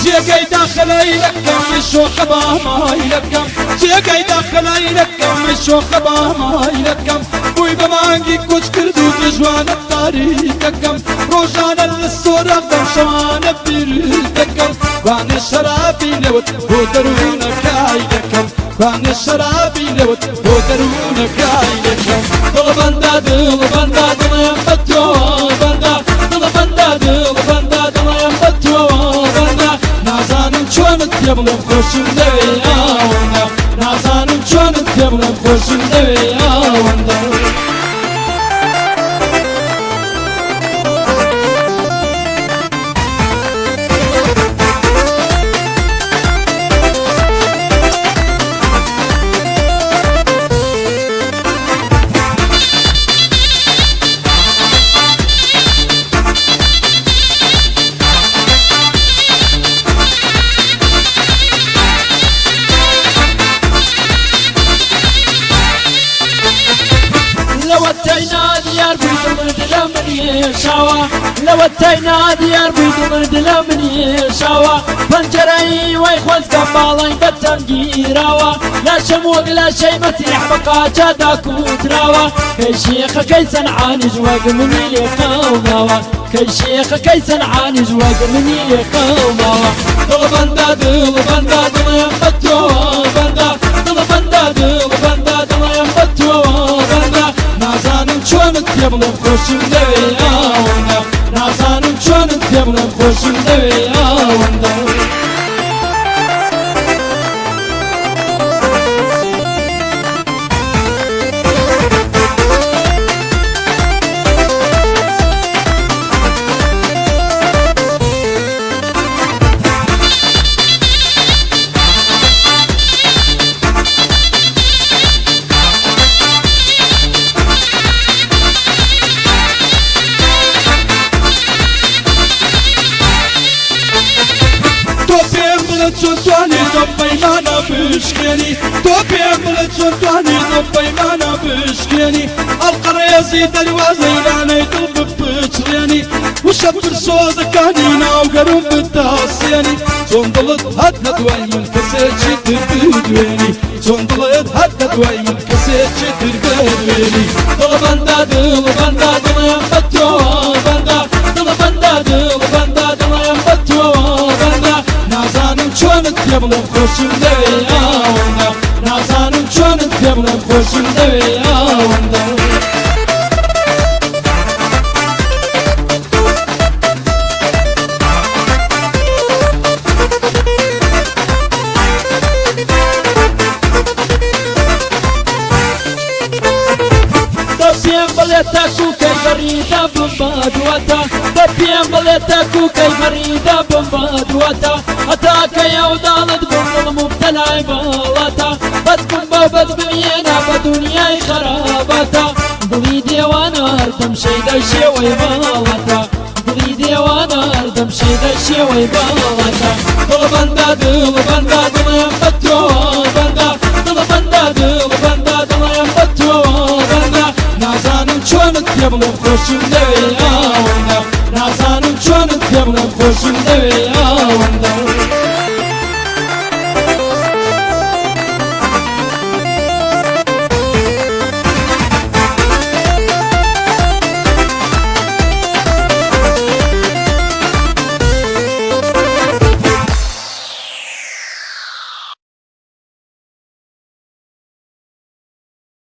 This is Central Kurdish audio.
جێگەی داخلای لەکەم شۆخە بامای لەکەم جێگەی داخلای لەکەم شۆخە بامای لەکەم بووی بە مانگی کۆچ کرد و دژوانە تاریکەکەم ڕۆژانە لە سۆراغدەم شەوانە بیر دەکەم وانێ شەرابی لێوت بۆ دەروونەکای دەکەم وانێ شەرابی لێوت بۆ دەروونەکای دەکەم دڵ بەندا دڵ بەندا دڵم بە تۆ بەندا دڵ بەندا دڵ بەندا دڵم بە تۆ بەندا نازانم چۆنت پێ بڵێم خۆشم دەوێ ئاوەندە نازانم چۆنت پێ بڵێم خۆشم دەوێ ئاوەندە. لەوەتەینا دیار بووی دڵ دلە منی شاوە پەنجەرەی وای خۆزگە باڵای بەتەم گیراوە لاشەم وەک لاشەی مەسیح بە قاچادا کوتراوە کەی شێخەکەی سەنعانیش وەک منی لێ قەوماوە کەی شێخەکەی سەنعانیش وەک منی لێ قەوماوە دڵ بەندا دڵ بەندا دڵم بە تۆ بەندا دڵ بەندا دڵ بەندا دڵم بە تۆ بەندا نازانم چۆنت پێ بڵێم خۆشم دەوێ ئاوەندە نازانم چۆنت پێ بڵێم خۆشم دەوێ ئاوەندە. چۆن توانی دەم پەیمانە بشکێنی تۆ پێم بڵێ چۆن توانی دەم پەیمانە بشکێنی ئەڵقەڕێزی دەروازەی لانەی دڵ بپچڕێنی وشە پرسۆزەکانی ناوگەرم بتاسێنی چۆن دڵت هات لە دوای من کەسێکی تر بدوێنی چۆن دڵت هات لە دوای من کەسێکی تر بدوێنی دڵ بەندا دڵ بەندا دڵم بە تۆ بەندا دڵ بەندا دڵ بەندا دڵم بە تۆ بەندا نازانم چۆنت پێ بڵێم خۆشم دەوێ ئاوەندە نازانم چۆنت پێ بڵێم خۆشم دەوێ ئاوەندە. دەپێم بڵێ تاکوکەی بەڕیدا بم بەدووەتە دەپێم بڵێ تاکوکەی بەڕیدا بم بەدووەتە هەتاکەی ئەو داڵت بم دڵ مبتەلای باڵاتە بەس بم بە بەس بمێنە بە دنیای خەراباتە دڵی دێوانە هەردەم شەیدای شێوەی باڵاتە دڵی دێوانە هەردەم شەیدای شێوەی باڵاتە دڵ بەندا دڵ بەندا دڵم بە تۆ بەندا دڵ بەندا دڵ بەندا دڵم بە تۆ بەندا نازانم چۆنت پێ بڵێم خۆشم دەوێ ئاوەندە نازانم چۆنت پێ بڵێم خۆشم دەوێ ئاوەندە.